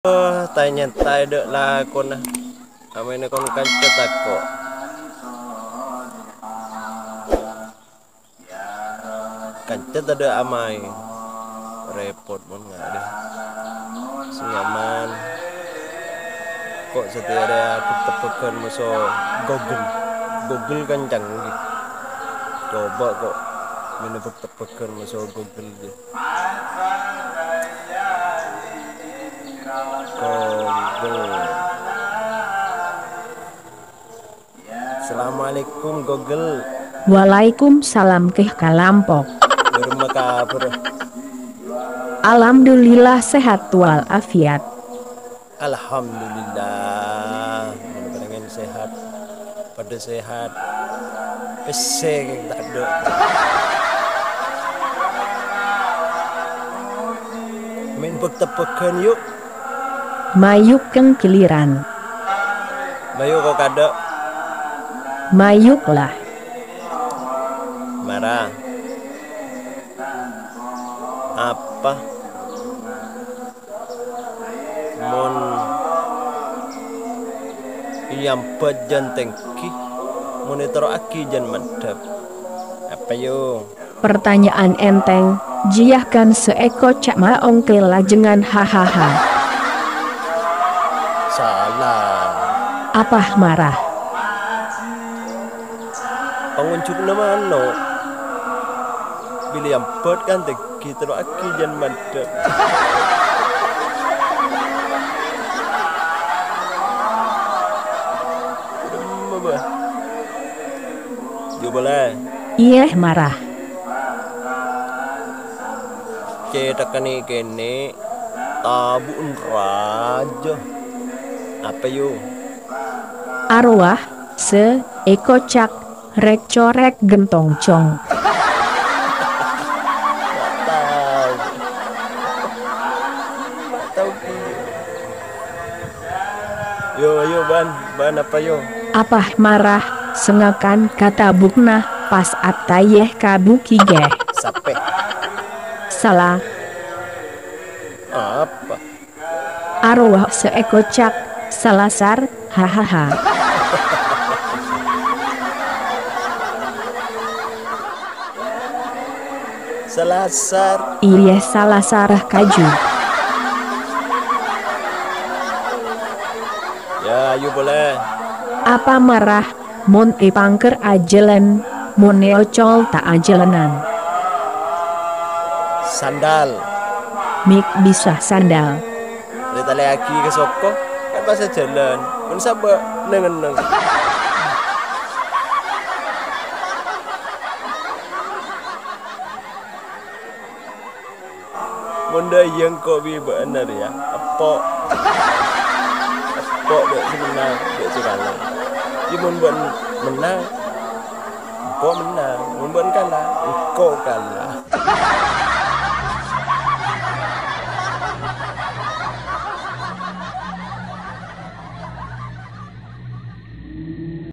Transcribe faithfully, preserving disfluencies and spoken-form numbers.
Oh, ta' nyèntaè dâ' lakona. Amènè kon kanca tako'. Kanca tadâ' amaè. Rèpot mon ngarè. Sè nyaman. Ko' satèya rèya bhâk-tebbhâghân moso Google. Google kan canggih. Coba ko' mènè bhâk-tebbhâghân moso Google jâ. Google. Assalamualaikum, Google. Waalaikumsalam, Kè Kalampok. Bârâmma kabhâr? Alhamdulillah, sehat walafiat. Alhamdulillah, mon panèngan sehat. Padâ sehat. Pèssè tadâ'. Mèn bhâk-tebbhâghân, yu'. Mayuk kèng giliran. Mayu' ko' kadâ'. Mayuk lah. Mara. Apa? Mon èambât jân tèngghi, mon èterro'aghi jân mandhâp. Apa, yu? Pertanyaan entèng, jiyâ kan sè èkoca' ma' ongkè lajângan, hahaha. Sala. Apa mara? Pangonjhukna mano'. Bilâ èambât kan tèngghi, terro'aghi jân mandhâp. Dâmma, bâ. Yu polè. Iyâ, mara. Cèthagghâ nè' kènè', tabu'en rajâ. Apa, yu? Arowa sè èkoca' rèk-corèk ghentong cong. Tao. Tao, Ki. Yo, ayo, bân, bân apa, yo? Apa mara, sè ngakan ka tabu'na, pas atayè ka buki ghi. Sapè? Sala. Apa? Arowa sè èkoca' Salasar, hahaha. Salasar. Iyâ, Salasar kaju. Ya, ayo polè. Apa mara, mon èpangkèr ajhâlân, mon èocol ta' ajhâlânan? Sandal. Mè' bisa sandal. Lè talèyaghi ka soko, kan pas ajhâlân. Mon sabâ', neng-enneng. Mon dâ' iyâ engko' bi' bâ'na rèya, eppo'. Eppo' dâ' sè mennang, dâ' sè kala. Iyâ, mon bâ'na mennang, engko' mennang. Mon bâ'na kala, engko' kala.